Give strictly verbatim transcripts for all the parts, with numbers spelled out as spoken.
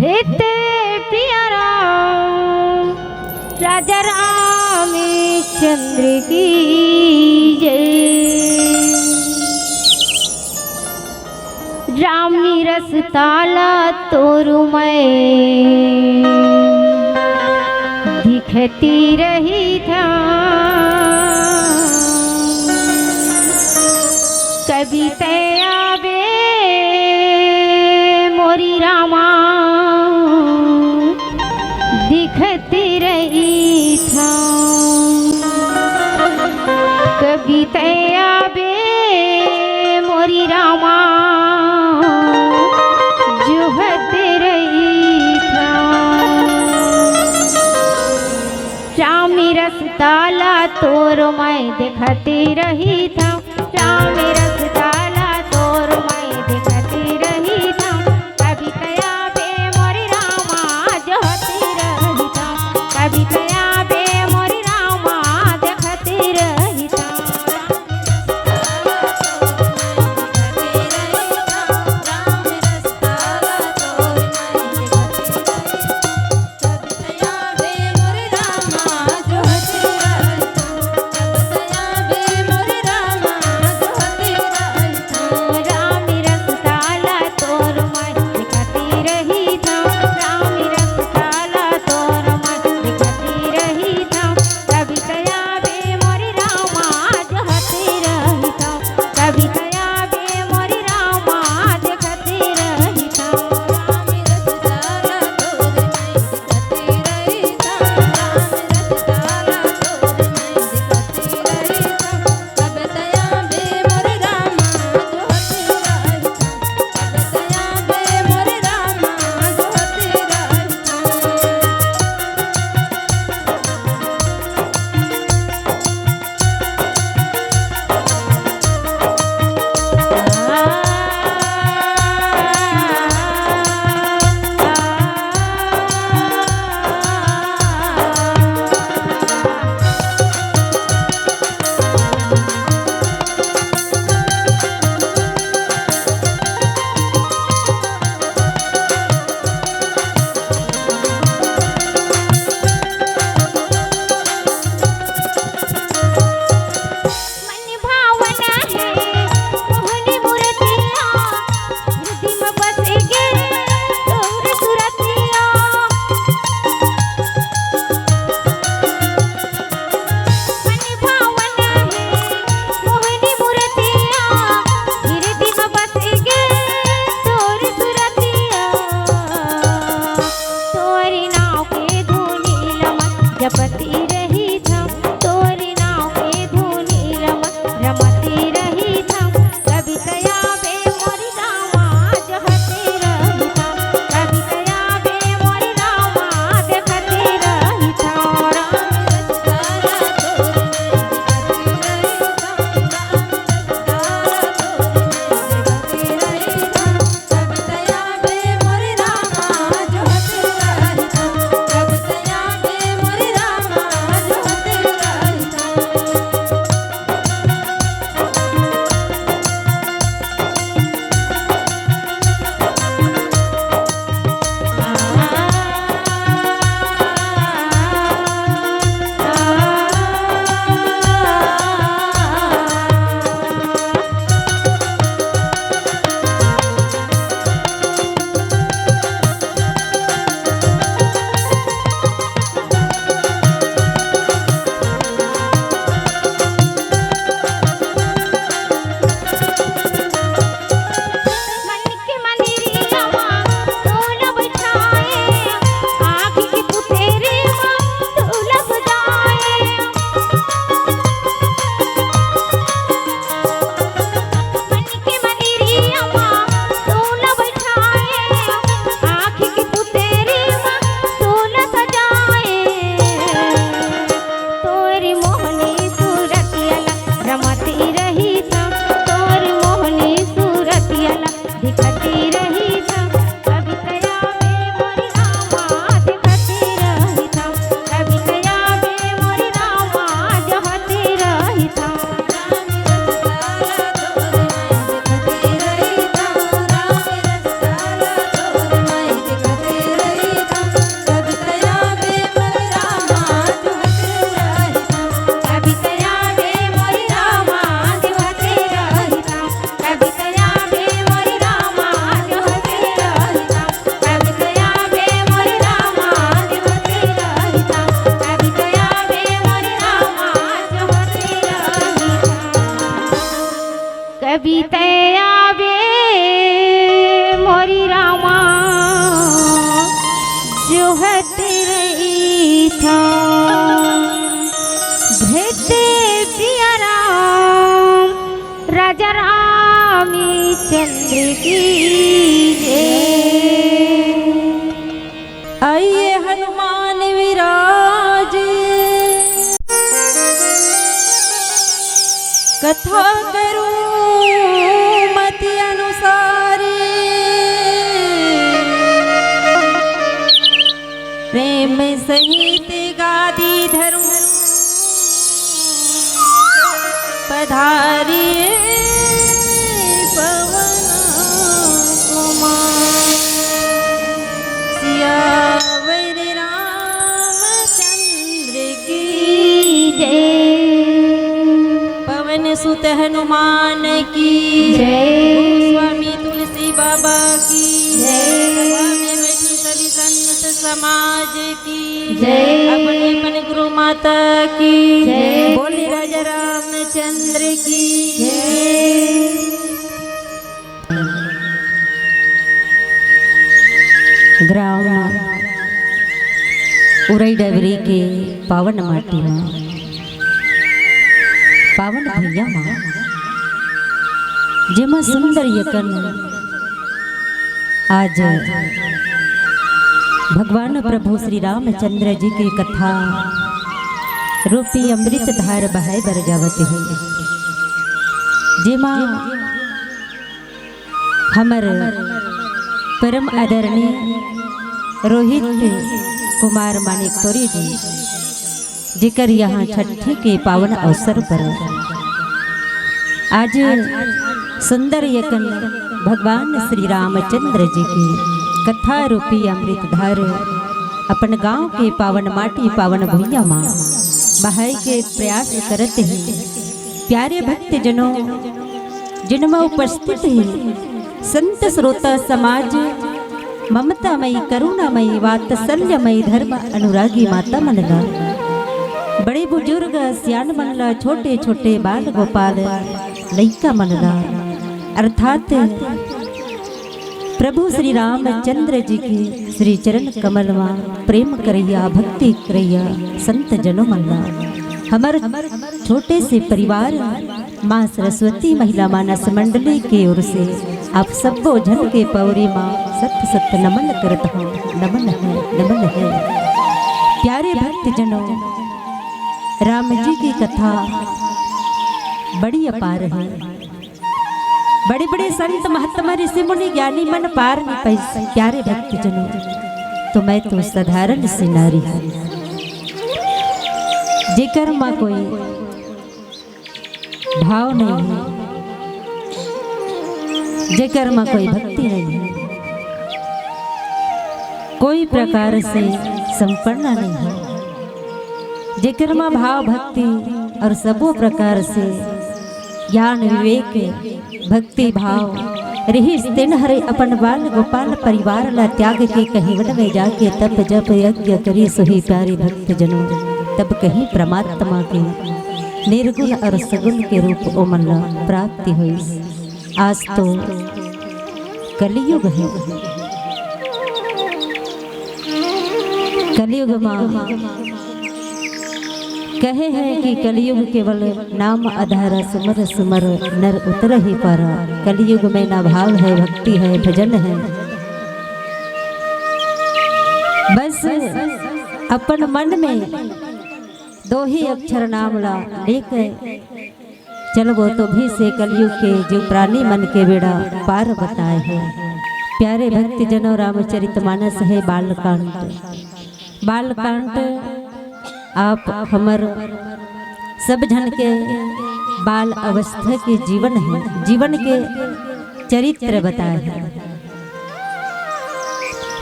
हे ते पिया राम, राजा रामचंद्र की जय। रामी रस्ता ला तोर मैं दिखती रहिथंव। कभी तैं आबे मोरी रामा, दिखती रहिथंव। कभी तैं आबे मोरी रामा, जोहत रहिथंव। रामी रस्ता ला तोर मैं देखती रहिथंव। रामी रस्ता ला तोर मैं देखती रहिथंव। कभी तैं आबे मोरी रामा, जोहती रहिथंव। कभी तैं आबे मोरी रामा, देखती रहिथंव। अभी तै आबे मोरी रामा, जोहत रहिथों। भेंट दे पिया राम, राजा रामचंद्र की जय। आइए हनुमान विराज, कथा करूं मति अनुसारी। प्रेम सहित गादी धरूं पधारी पवन कुमार। सियावर रामचंद्र की जय। पवन सुत हनुमान की जय। गोस्वामी तुलसी बाबा की जय। सभा में बैठी सभी संत समाज की जय। अपन अपन गुरु माता की जय। बोले राजा रामचंद्र की जय। ग्राम उरई डबरी के पावन माटी मा, पावन भुइयां मा, जेमा सुंदर यकन आज भगवान प्रभु श्री रामचंद्र जी के कथा रूपी अमृत धार बहाय बर जावत हे, जेमा हमर परम आदरणीय रोहित कुमार मानिक तोरी जी, जेकर यहाँ छठी के पावन अवसर पर आज सुंदर यकन भगवान श्री रामचंद्र जी की कथा रूपी अमृत धार अपन गांव के पावन माटी, पावन भुइयां मा बहाय के प्रयास करत हे। प्यारे भक्तजनों, जिन मा उपस्थित हे संत श्रोता समाज, ममतामयी, करुणामयी, वात्सल्यमयी, धर्म अनुरागी माता मन ला, बड़े बुजुर्ग सियान मन ला, छोटे छोटे बाल गोपाल लइका मन ला, अर्थात प्रभु श्री रामचंद्र जी के श्री चरण कमल मा प्रेम करइया, भक्ति करइया संत जनों मन ला, हमर छोटे से परिवार माँ सरस्वती महिला मानस मंडली के ओर से आप सब्बो झन के पौरी मा सत सत नमन करत हौं। नमन हे, नमन हे। प्यारे भक्तजनों, राम जी की कथा बड़ी अपार हे। बड़े बड़े संत महात्मा ऋषि मुनि ज्ञानी मन पार नइ पाइस। प्यारे भक्तजनों, तो मैं तो साधारण सी नारी हूँ, जेकर मा कोई भाव नइ हे, जेकर मा कोई भक्ति नइ हे, कोई प्रकार से संपन्न नइ हे, जेकर मा भाव भक्ति अउ सबो प्रकार से ज्ञान विवेक भक्ति भाव रिहिस, तेन हर अपन बाल गोपाल परिवार ला त्याग के कहीं वन में जाके तप जप यज्ञ करिस। हे प्यारे भक्तजनों, तब कहीं परमात्मा के निर्गुण अउ सगुण के रूप ओमन ला प्राप्ति होइस। आज तो कलयुग हे, कलयुग मा कहे हे कि कलयुग केवल नाम आधारा, सुमर सुमर नर उतरहि पारा। कलयुग में ना भाव हे, भक्ति हे, भजन हे, बस अपन मन में दो ही अक्षर नाम ला लेके चलबो तो भी से कलयुग के जो प्राणी मन के बेड़ा पार बताए हे। प्यारे भक्तजनों, रामचरित मानस हे बालकांड। बालकांड आप हमर सब झन के बाल अवस्था के जीवन हे, जीवन के चरित्र बताए हे।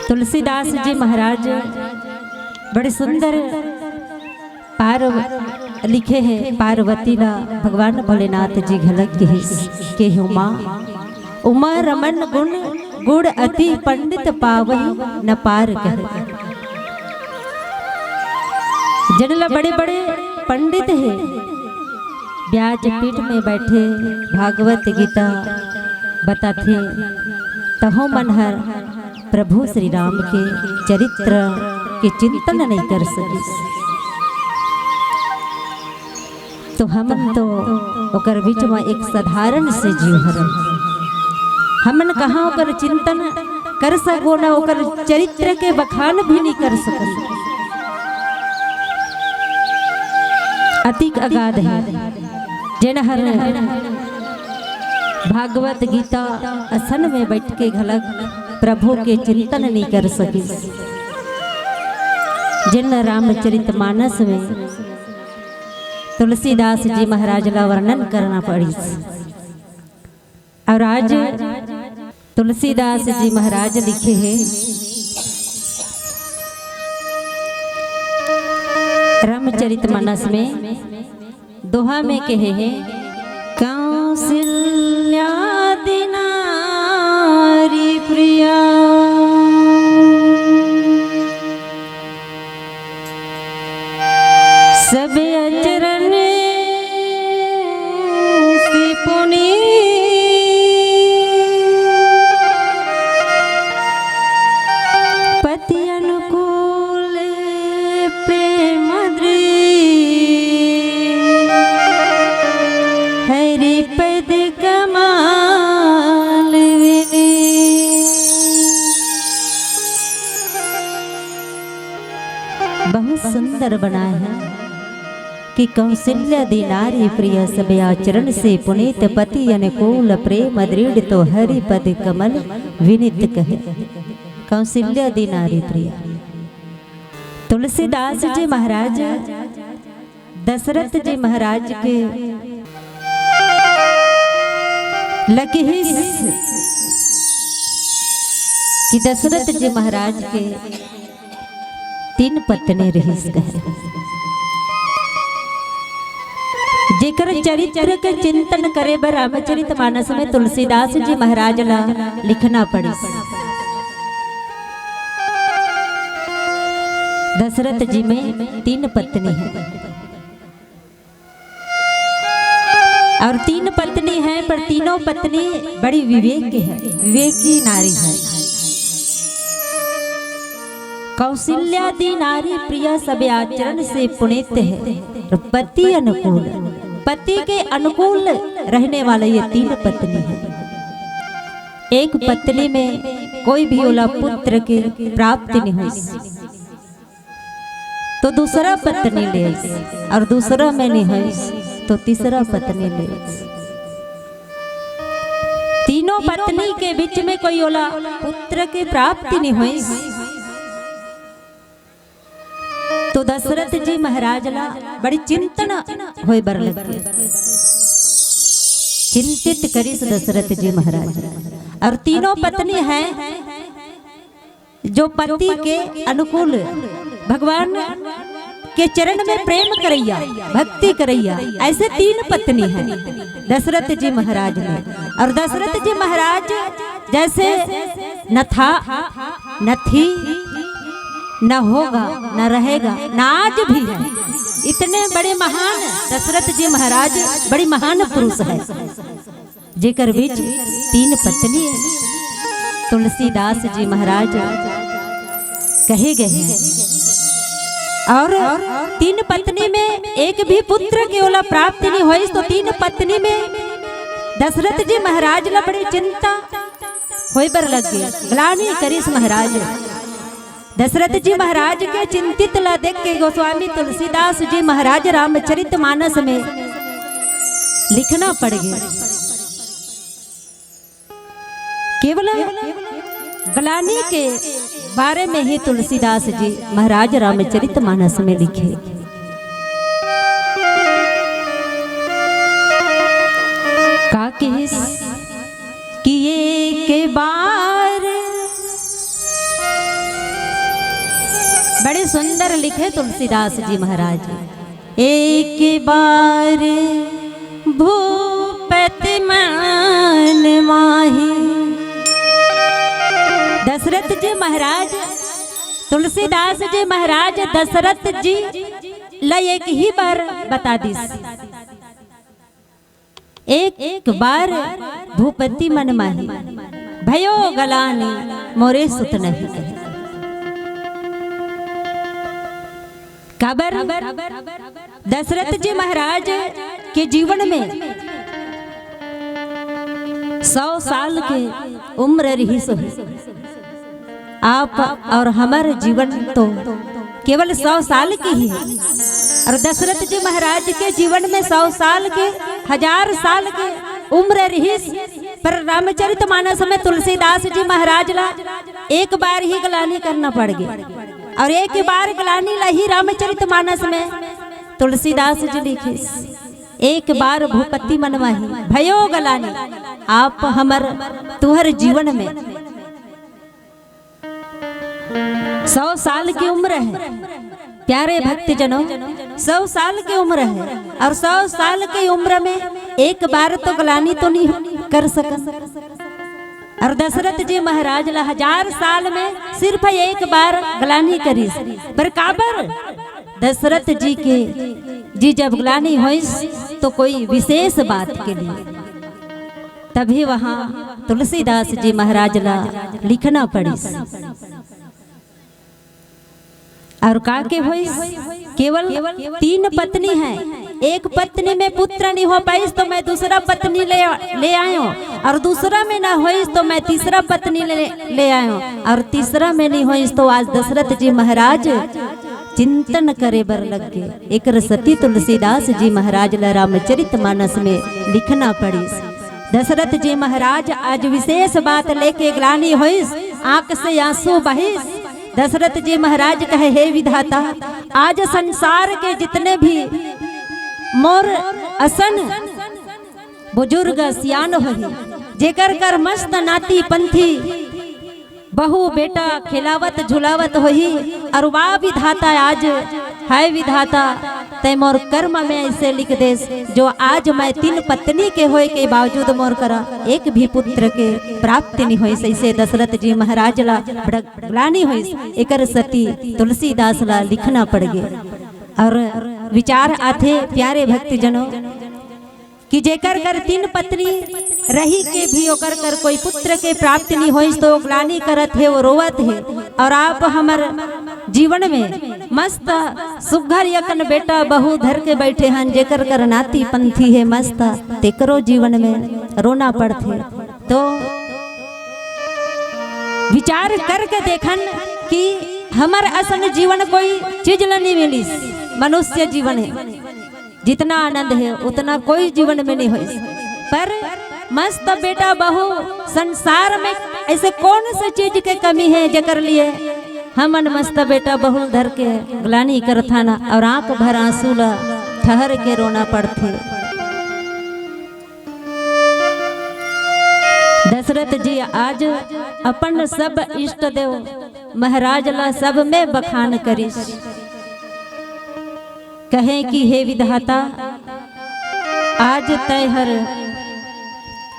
तुलसीदास जी महाराज बड़े सुंदर पार लिखे हे, पार्वती ला भगवान भोलेनाथ जी घलक किहिस के हे उमा, उमा रमन गुण गुण अति पंडित पावहि न पार कहे। जेन ला बड़े बड़े पंडित हे, व्यासपीठ में बैठे भागवत गीता बताथे, तहो मन हर प्रभु श्री राम के चरित्र के चिंतन नहीं कर सकिस। तो हमन तो ओकर बीच में एक साधारण से जीव हरन। हमन कहाँ ओकर चिंतन कर सको, न ओकर चरित्र के बखान भी नहीं कर सकन। अतिक अगाध है। जेन हर भागवत गीता असन में बैठ के घलक प्रभु के चिंतन नहीं कर सकिस। जेन रामचरित मानस में तुलसीदास जी महाराज ला वर्णन करना पड़िस। और आज तुलसीदास जी महाराज लिखे हे रामचरित मानस में, दोहा में कहे हे, कौशल्यादि नारी प्रिया सब अचरन से पुनीत। पति अनुकूल प्रेम दृढ़ हरि पद कमल विनीत। बहुत सुंदर बनाए हैं कि कौशल्यादि नारी प्रिय सब आचरण से पुनीत। पति अनुकूल प्रेम दृढ़ तो हरि पद कमल विनीत कहे। कौशल्यादि नारी प्रिय। तुलसीदास जी महाराज दशरथ जी महाराज के ल किहिस कि दशरथ जी महाराज के तीन पत्नी रहिस कहे। जेकर चरित्र के चिंतन करे बर रामचरित मानस में तुलसीदास जी महाराज ला लिखना पड़िस। दशरथ जी में तीन पत्नी है और तीन पत्नी है, पर तीनों पत्नी बड़ी विवेक है, विवेकी नारी है। कौशल्यादि नारी प्रिय सब आचरण से पुनीत है, और पति अनुकूल, पति के अनुकूल रहने वाले ये तीन पत्नी है। एक पत्नी में कोई भी ओला पुत्र के प्राप्ति नहीं हुई, तो दूसरा पत्नी ले आइस, और दूसरा में नहीं होइस, तो तीसरा पत्नी ले आइस। तीनों पत्नी के बीच में कोई ओला पुत्र के प्राप्ति नहीं होइस, तो दशरथ जी महाराज ला बड़ी चिंतन होय बर लग गे। चिंतित करिस दशरथ जी महाराज। और तीनों पत्नी हैं जो पति के अनुकूल, भगवान के चरण में प्रेम करैया, भक्ति करैया, ऐसे तीन पत्नी हैं दशरथ जी महाराज में। और दशरथ जी महाराज जैसे न था, न थी, न होगा, न रहेगा, न आज भी है, इतने बड़े महान दशरथ जी महाराज बड़ी महान पुरुष है। जेकर बीच तीन पत्नी तुलसीदास जी महाराज कहे गए हैं। और तीन पत्नी में एक भी पुत्र के ओला प्राप्त नहीं होइस, तो तीन पत्नी में दशरथ जी महाराज ला बड़ी चिंता होय बर लग गे, ग्लानि करिस महाराज। दशरथ जी महाराज के चिंतित ला देख के गोस्वामी तुलसीदास जी महाराज रामचरित मानस में लिखना पड़ गे। केवल ग्लानि के बारे में ही तुलसीदास जी महाराज रामचरित मानस में लिखे। का किहिस कि एक बार, बड़े सुंदर लिखे तुलसीदास जी महाराज, एक बार भूपति मन माही। दशरथ जी महाराज, तुलसीदास जी महाराज दशरथ जी ला एक ही बार बता दिस। एक बार भूपति मन माही, भयो गलानी मोरे सुत नहीं कहे। काबर? दशरथ जी महाराज के जीवन में सौ साल के उम्र रहिस होही। आप और हमर जीवन तो केवल सौ साल के ही है, और दशरथ जी महाराज के जीवन में सौ साल के, हजार साल के उम्र रहिस, पर रामचरित मानस में तुलसीदास जी महाराज ला एक बार ही ग्लानी करना पड़ गे, और एक बार ग्लानी ला ही रामचरित मानस में तुलसीदास जी लिखिस, एक बार भूपति मन माही, भयो गलानी। आप हमर, तुहर जीवन में सौ साल की उम्र है, प्यारे भक्तजनों, सौ साल की उम्र है, और सौ साल की उम्र में एक बार तो ग्लानी तो नहीं कर सकन। और दशरथ जी महाराज ला हजार साल में सिर्फ एक बार ग्लानी करिस। पर काबर? दशरथ जी के, जी जब ग्लानी होइस तो कोई विशेष बात के लिए, तभी वहाँ तुलसीदास जी महाराज ला लिखना पड़िस। और का के होइस? केवल तीन पत्नी है, एक पत्नी में पुत्र नहीं हो पाइस तो मैं दूसरा पत्नी ले, ले आयो, और दूसरा में ना होइस तो मैं तीसरा पत्नी ले, ले आयो, और तीसरा में नहीं होइस तो आज दशरथ जी महाराज चिंतन करे बर लग गे। एकर सती तुलसीदास जी महाराज ला रामचरित मानस में लिखना पड़िस। दशरथ जी महाराज आज विशेष बात लेके ग्लानी होइस, आंख से आंसू बहिस। दशरथ जी महाराज कहे, हे विधाता, आज संसार के जितने भी मोर असन बुजुर्ग सियान होही, जेकर कर मस्त नाती पंथी बहू बेटा खेलावत झुलावत होही, और वाह विधाता, आज हाय विधाता, तै मोर कर्म में ऐसे लिख देस, जो आज मैं तीन पत्नी के होए के बावजूद मोर करा एक भी पुत्र के प्राप्ति नहीं होइस। ऐसे दशरथ जी महाराज ला बड़ा ग्लानी होइस, एकर सती तुलसीदास ला लिखना पड़ गे। और विचार आथे, प्यारे भक्तजनों, कि जेकर कर तीन पत्नी रही के भी ओकर कर कोई पुत्र के प्राप्ति नहीं होइस, तो ग्लानी करत हे, वो रोवत हे। और आप हमर जीवन में मस्त सुघर यकन बेटा बहू धर के बैठे हन, जेकर कर नाती पंथी हे मस्त, तेकरो जीवन में रोना पड़थे। तो विचार करके देखन कि हमर असन जीवन कोई चीज ल नहीं मिलिस, मनुष्य जीवन है। जितना आनंद है उतना कोई जीवन में नहीं होइस। पर मस्त बेटा बहू संसार में ऐसे कौन से चीज के कमी है जेकर लिए हमन मस्त बेटा बहू धर के ग्लानी करथन और आंख भर आंसू ला ठहर के रोना पड़थे। दशरथ जी आज अपन सब इष्ट देव महाराज ला सब में बखान करिस, कहे कि हे विधाता, आज तै हर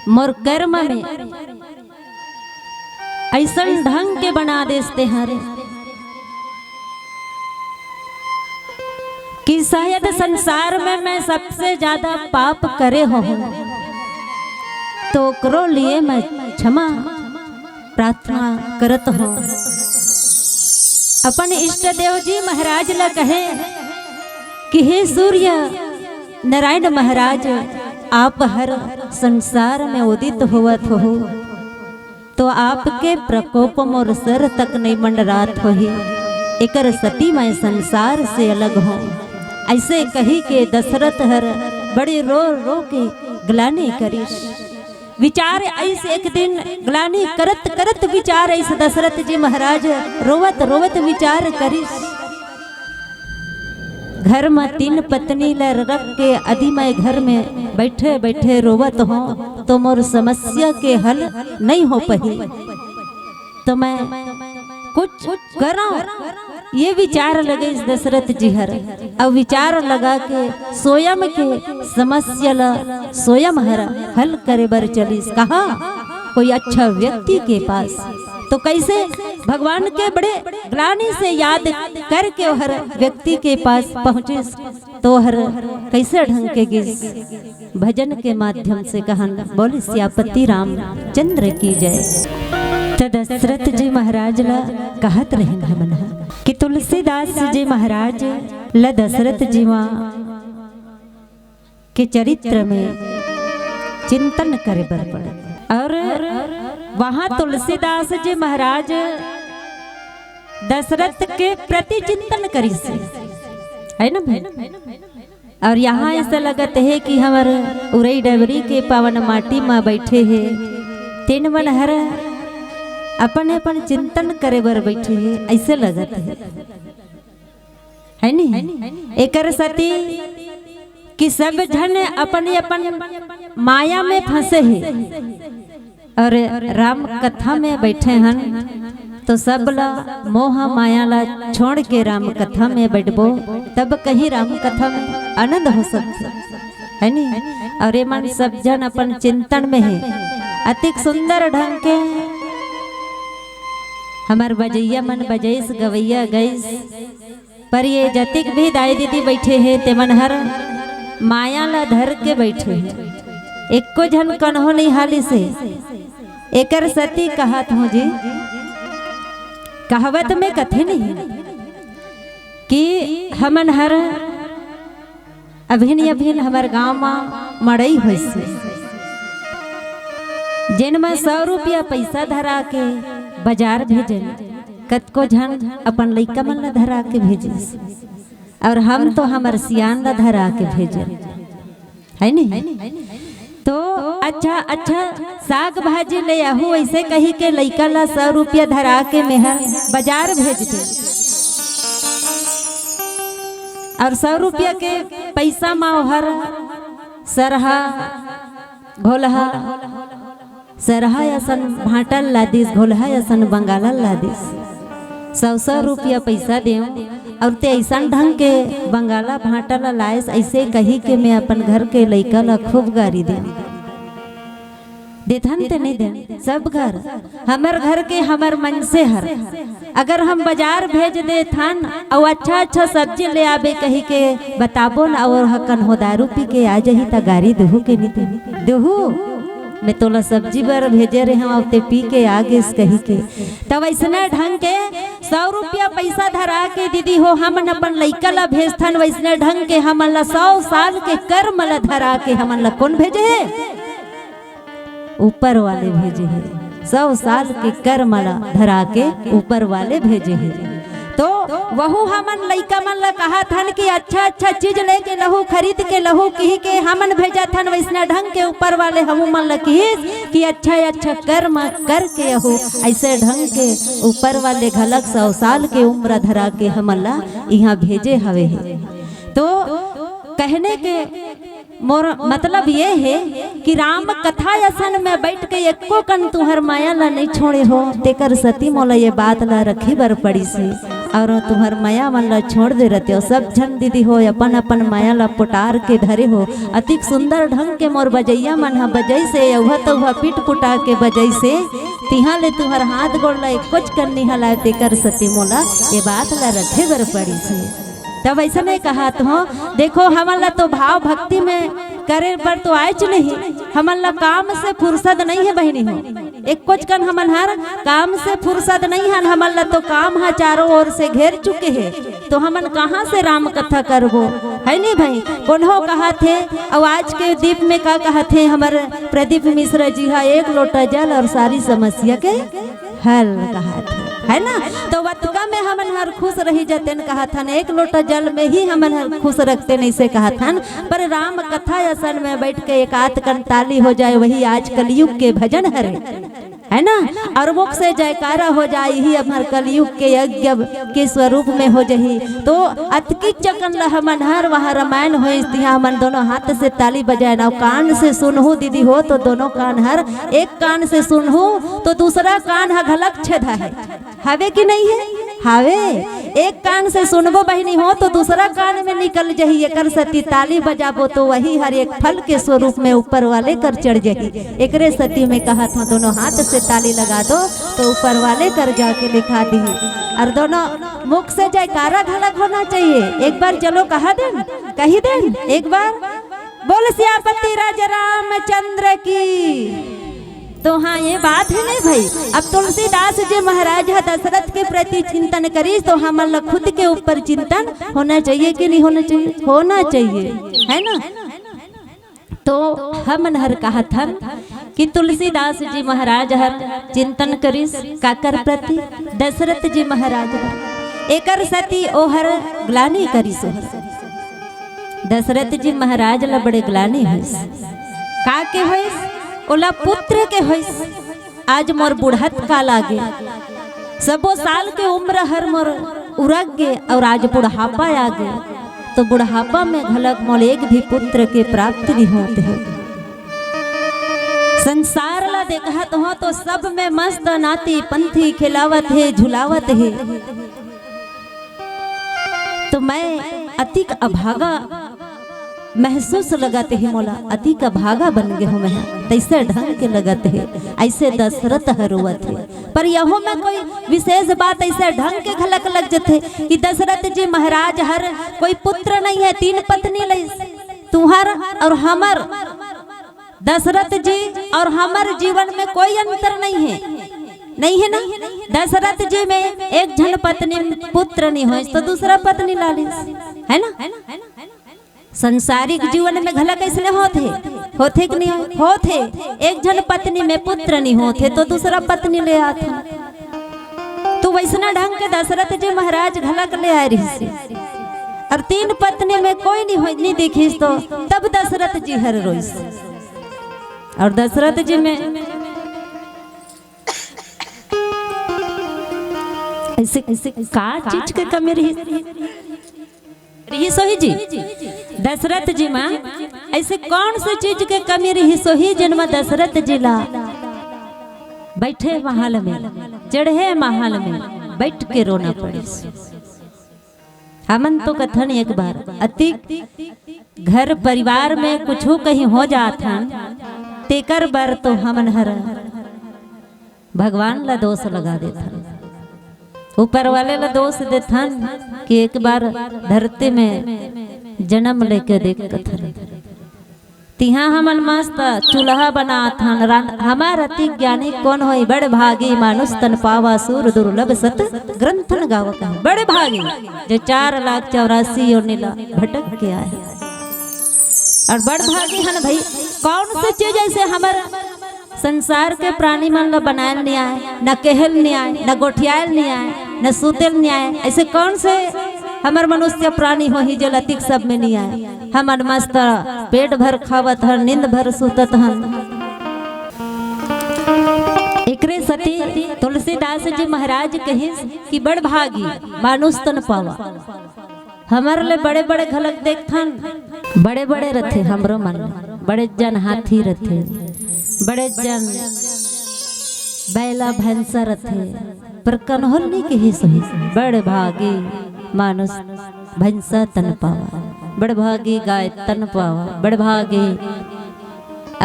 मोर कर्म में ऐसन ढंग के बना देस तेंह रे कि शायद संसार में मैं सबसे ज्यादा पाप करे होहूं, तो ओकरो लिए मैं क्षमा प्रार्थना करत हों। अपन इष्ट देव जी महाराज ला कहे कि हे सूर्य नारायण महाराज, आप हर संसार में उदित होवत हो, तो आपके प्रकोप मोर सर तक नहीं मंडरात होही। एकर सती मैं संसार से अलग हों। ऐसे कही के दशरथ हर बड़े रो रो के ग्लानी करिस। विचार ऐस एक दिन ग्लानी करत करत विचार ऐस दशरथ जी महाराज रोवत रोवत विचार करिस। घर म तीन पत्नी ल रख के अदी मैं घर में बैठे बैठे रोवत हों, तो मोर समस्या के हल नहीं हो पही, तो मैं कुछ करो, ये विचार लगे इस दशरथ जी हर। अब विचार लगा के स्वयं के समस्या ल स्वयं हर हल करे बर चलिस। कहा? कोई अच्छा व्यक्ति के पास। तो कैसे? भगवान के बड़े ग्लानि से याद करके हर व्यक्ति के पास पहुँचिस, तो हर कैसे ढंग के गिस? भजन के माध्यम से कहन। बोले सियापति रामचंद्र की जय। त दशरथ जी महाराज ला कहत रहिन हमन ह कि तुलसीदास जी महाराज ला दशरथ जी मा के चरित्र में चिंतन करे बर पड़े। और वहाँ तुलसीदास जी महाराज दशरथ के प्रति चिंतन करिस, है ना भाई? और यहाँ ऐसा लगत हे कि हमर उरई डबरी के पावन माटी मा बैठे हे, तेन मन हर अपन अपन चिंतन करे बर बैठे हे, ऐसे लगत हे, है नी? एकर सती कि सब झन अपन अपन माया में फंसे हे और राम कथा में बैठे हन, तो सब ला मोह माया ला छोड़ के राम कथा में बैठबो, तब कहीं राम कथा में आनंद हो सकथे, है नी? और ये मन सब झन अपन चिंतन में हे, अतिक सुंदर ढंग के हमर बजैया मन बजैस, गवैया गैस, पर ये जतिक भी दाई दीदी बैठे हे, तेमन हर माया ला धर के बैठे हे, एको झन कन्हो नहीं हालिस हे। एकर सती कहत हूँ जी, कहावत में कथे नहीं कि हमन हर अभिन अभिन हमर गांव मा मड़ई होइस हे, जेन मा सौ रुपया पैसा धरा के बाजार भेजन, कतको झन अपन लइका मन ला धरा के भेजिस, और हम तो हमर सियान ला धरा के भेजन, है नहीं? तो अच्छा अच्छा साग भाजी ले आहू, ऐसे कही के लइका ला सौ रुपया धरा के मेहर बाजार भेज दे, और सौ रुपया के पैसा मा ओहर सरहा, घोलहा, सरहा असन भांटा ला दिस, घोलहा असन बंगाला ला दिस। सौ सौ रुपया पैसा देव, और ते ऐसन ढंग के बंगाला भांटा ला लायस, ऐसे कही के मैं अपन घर के लइका ला खूब गारी देव। देथन ते नहीं देन, सब घर, हमर घर के हमर मनसे हर, अगर हम बाजार भेज देथन अउ अच्छा अच्छा सब्जी ले आबे कही के बताबो न, अउ ह कन्हो दारू पी के आ जही त गारी दुहू के नहीं दुहू? दुहू। मैं तोला सब्जी बर भेजे रहे हूँ, ते पी के आ गेस कही के। तब ऐसने ढंग के सौ रुपया पैसा धरा के दीदी हो, हमन अपन लइका ला भेजथन, वैसने ढंग के हमन ला सौ साल के कर्म ला धरा के हमन ला कौन भेजे हे? ऊपर वाले भेजे हे। सौ साल के कर्म ला धरा के ऊपर वाले भेजे हे। तो वहू हमन लइका मन ला कहत हन कि अच्छा अच्छा चीज लेके लहू, खरीद के लहू, किही के हमन भेजत हन, वैसने ढंग के ऊपर वाले हमू मन ला किहिस कि अच्छा अच्छा कर्म करके अहू, ऐसे ढंग के ऊपर वाले घलक सौ साल के उम्र धरा के हमन ला इहाँ भेजे हवे हे। तो कहने के मोर मतलब ये हे कि राम कथा असन में बैठ के एको कन तुहर माया ला नहीं छोड़े हो, तेकर सती मोला ये बात ला रखे बर पड़िस हे। और तुहर माया मन ला छोड़ दे रहते हो, सब झन दीदी हो अपन अपन माया ला पोटार के धरे हो। अतिक सुंदर ढंग के मोर बजैया मन ह बजैस हे, अउहा तउहा पिट पुटा के बजैस हे, तिहा ले तुहर हाथ गोड़ ला एको कन नहीं हलाय, तेकर सती मोला ये बात ला रखे बर पड़िस हे। तब ऐसने कहत हो, देखो हमन ला तो भाव भक्ति में करे बर तो आयच नहीं, हमन ला काम से फुर्सत नहीं हे बहिनी हो। एको कन हमन हर काम से फुर्सत नहीं हन, हमन ला तो काम ह चारों ओर से घेर चुके हे, तो हमन कहाँ से राम कथा करबो, है नहीं भाई? कोनो कहत हे, अउ आज के दीप में का कहत हे हमर प्रदीप मिश्रा जी हा, एक लोटा जल और सारी समस्या के हल कहत हे, है ना? तो वतका में हमन हर खुश रही जतेन कहत हन, एक लोटा जल में ही हमन हर खुश रखते नहीं से कहत हन, पर राम कथा असन में बैठ के एक आध कन ताली हो जाए, वही आज कलयुग के भजन हरे, है ना? और मुख से जयकारा हो जाए, यही हमार कलयुग के यज्ञ के स्वरूप में हो जही। तो अतकी चकन ला हमन हर वहाँ रामायण होइस, तिहाँ हमन दोनों हाथ से ताली बजाए ना, कान से सुनहु दीदी हो तो दोनों कान हर एक कान से सुनहु तो दूसरा कान ह घलक छेदा हे, हावे कि नहीं हे? हावे। एक कान से सुनबो बहिनी हो तो दूसरा कान में निकल जही। एकर सेती ताली बजाबो तो वही हर एक फल के स्वरूप में ऊपर वाले कर चढ़ जही। एकरे सेती मैं कहत हूँ, दोनों हाथ से ताली लगा दो तो ऊपर वाले कर जाके लिखा दी। और दोनों मुख से जयकारा घलक होना चाहिए। एक बार चलो कहा देन, कही देन एक बार, बोल सियापति राजा रामचंद्र की। तो हाँ, ये बात है नहीं भाई। अब तुलसीदास जी महाराज ह दशरथ के प्रति चिंतन करिस, तो हमन ला खुद के ऊपर चिंतन होना चाहिए कि नहीं होना चाहिए? होना चाहिए, है ना? तो हमन हर कहत हन कि तुलसीदास जी महाराज हर चिंतन करिस काकर प्रति? दशरथ जी महाराज हर। एकर सेती ओहर ग्लानि करिस ओहर। दशरथ जी महाराज ला बड़े ग्लानि होइस। का के होइस? ओला पुत्र के होइस। आज मोर बुढ़त काल आगे, सबो साल के उम्र हर मोर उरक गे और आज बुढ़ापा आगे, तो बुढ़ापा में घलक मोल एक भी पुत्र के प्राप्त नहीं होत हे। संसार ला देखत हो तो सब में मस्त नाती पंथी खिलावत हे, झुलावत हे। तो मैं अतिक अभागा महसूस लगत हे, मोला अतिक अभागा बन गे हूँ मैं, तैसे ढंग के लगत हे, ऐसे दशरथ ह रोवत हे। पर यहू में कोई विशेष बात ऐसे ढंग के घलक लग जथे कि दशरथ जी महाराज हर कोई पुत्र नहीं है, तीन पत्नी लइस। तुहर और हमर, दशरथ जी और हमर जीवन में कोई अंतर नहीं है, नहीं है ना? दशरथ जी में एक झन पत्नी पुत्र नहीं होइस तो दूसरा पत्नी ला लिस, है ना? संसारिक जीवन में घला कैसने होत हे? होत हे कि नहीं होत हे? एक झन पत्नी में पुत्र नहीं होत हे तो दूसरा पत्नी ले आत हे। तो वैसना ढंग के दशरथ जी महाराज घलक ले आए रहिस हे। और तीन पत्नी में कोई नहीं होई, नहीं देखिस तो तब दशरथ जी हर रोइस। और दशरथ जी में ऐसे, ऐसे का चीज के कमी रही, रहिस होही जी? दशरथ जी में ऐसे कौन से चीज के कमी रहिस होही, जिन में दशरथ जी ला बैठे महल में, चढ़े महल में बैठ के रोना पड़े? हमन तो कथन एक बार अति घर परिवार में कुछ कहीं हो जात हन, तेकर बर तो हमन हर भगवान ला दोष लगा देथन, ऊपर वाले ला दोष देथन कि एक बार धरती में जन्म लेके देख कथन। तिहा हमन मस्त चूल्हा बनात हन, रांध-, हमार अति ज्ञानी कोन होई, बड़ भागी मानुष तन पावा, सूर दुर्लभ सत ग्रंथन गावा कहे। बड़ भागी जो चार लाख चौरासी योनि ला भटक के आए। और बड़ भागी हन भाई, कौन से चीज ऐसे हमर संसार के प्राणी मन ला बनायल नहीं आए, न केहल नहीं आए, न गोठियायल नहीं आए, न सूतेल नहीं आए। ऐसे कौन से हमर मनुष्य प्राणी होही जो लतिक सब में नहीं आए? हमन मस्त पेट भर खावत हन, नींद भर सुतत हन। एकरे सेती तुलसीदास जी महाराज कहिस कि बड़ भागी मानुष तन पावा। हमर ले बड़े बड़े घलक देखथन, बड़े बड़े रथे हमरो मन, बड़े जन हाथी रथे, बड़े जन बैला भैंसा रथे, पर कन्होल नहीं कहिस होही, बड़ भागी मानुष भैंसा तन पावा, बड़ भागी गाय तन पावा, बड़ भागी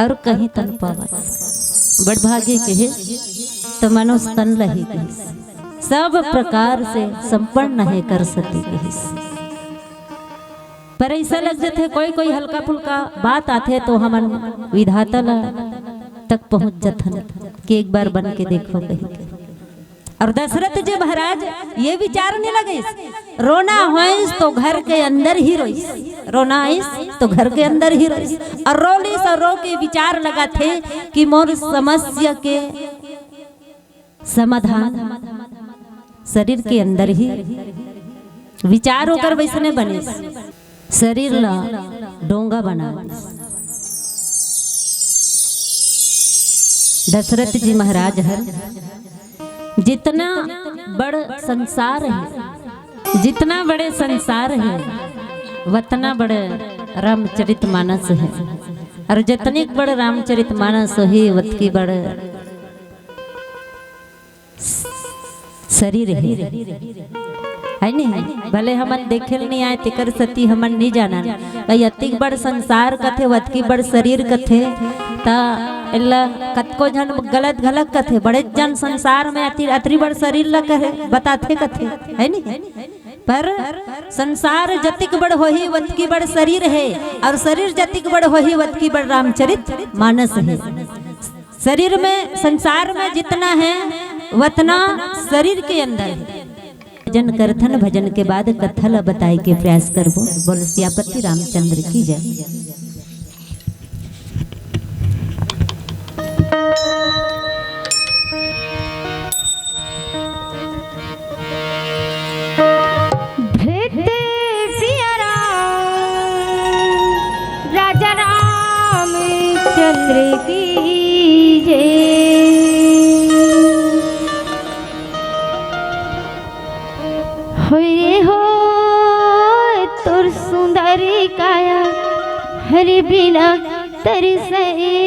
और कहीं तन पावा। बड़ भागी कहे तो मनुष्य तन लही कहिस, सब प्रकार से संपन्न है कर सती कहिस। पर ऐसा लग जथे कोई कोई हल्का फुल्का बात आथे तो हमन विधाता ला तक पहुंच जथन कि एक बार बन के देखो कही। और दशरथ जी महाराज ये विचार नहीं लगिस, रोना होइस तो घर के अंदर ही रोइस, रोना आइस तो घर के अंदर ही रोइस। और रोलिस और रो के विचार लगाथे कि मोर समस्या के समाधान शरीर के अंदर ही, विचार ओकर वैसने बनिस, शरीर ला डोंगा बना दिस। दशरथ जी महाराज हर जितना बड़ संसार है, जितना बड़े संसार है, वतना बड़े रामचरित मानस है। और जतने बड़ रामचरित मानस होही, वतकी बड़ शरीर है। है नी? भले हमन देखे ल नी आए, तेकर सती हमन नी जानन। कई अतिक बड़ संसार कथे, वतकी बड़ शरीर कथे, त एला कतको झन गलत घलक कथे। बड़े झन संसार में अति, अतरी बड़ शरीर ल कहे, बताथे कथे, है नी? पर संसार जतिक बड़ होही, वतकी बड़ शरीर हे, और शरीर जतिक बड़ होही, वतकी बड़ रामचरित मानस हे। शरीर में, संसार में जितना है, वतना शरीर के अंदर है। भजन करथन, भजन के बाद कथा ला बताए के प्रयास करबो। बोल सियापति रामचंद्र की जय। भेटे सिया राम, राजा रामचंद्र की जय। होय रे होय तोर सुंदर काया, हरि बिना तरसई